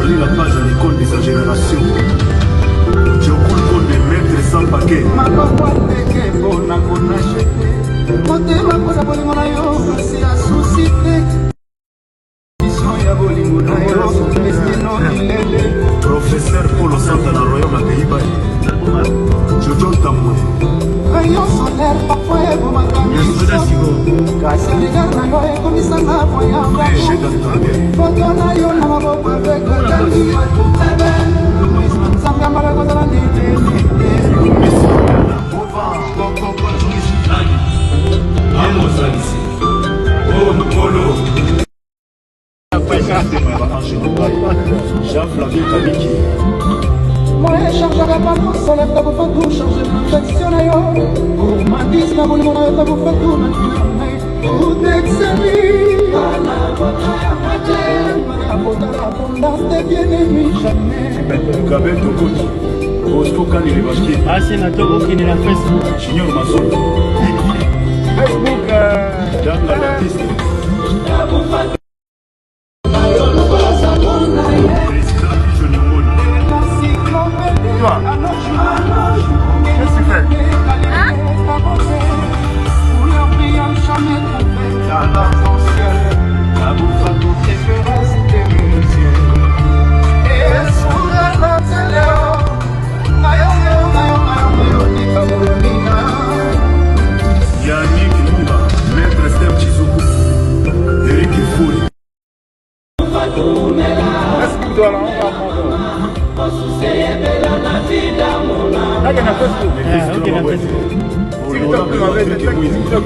Dalila Page à l'école de sa génération. Jokul Konde, maître sans paquet. Motema mpona bolingo na yo kasi asusi te mission ya bolingo na yo destino milele. Professeur Paul Santa na Royaume ya Pays-Bas. Jojo Tambwe. Rayon solaire parfois ebomaka miso, kasi regard na yo ekomisanga voyant. Foto na yo na maboko avec otangi Nzambe ya mbala kozala ndenge. Amozalisi o mokolo. Jean Flavien Kabiki. Moi echangeaka panneau solaire tabu fatu change protection na yo gourmandise na bolingo na yo tabu fatu na tout exceli abondance de bien ennemi jamais. Gabel Tokoti. Bosco Kanile Bashki. Asi na to okende na Facebook. Junior Mazolo. Facebook. Dame la Baptiste. Président Bijo Nyongoni. Toi. Qu'est-ce que tu fais? Yannick Munga, Maître Steve Chizuku, Eric Fouri. Facebook toi là, on va prendre. Là, il y a Facebook. Ah, ok, na Facebook. TikTok, tu m'avais dit TikTok.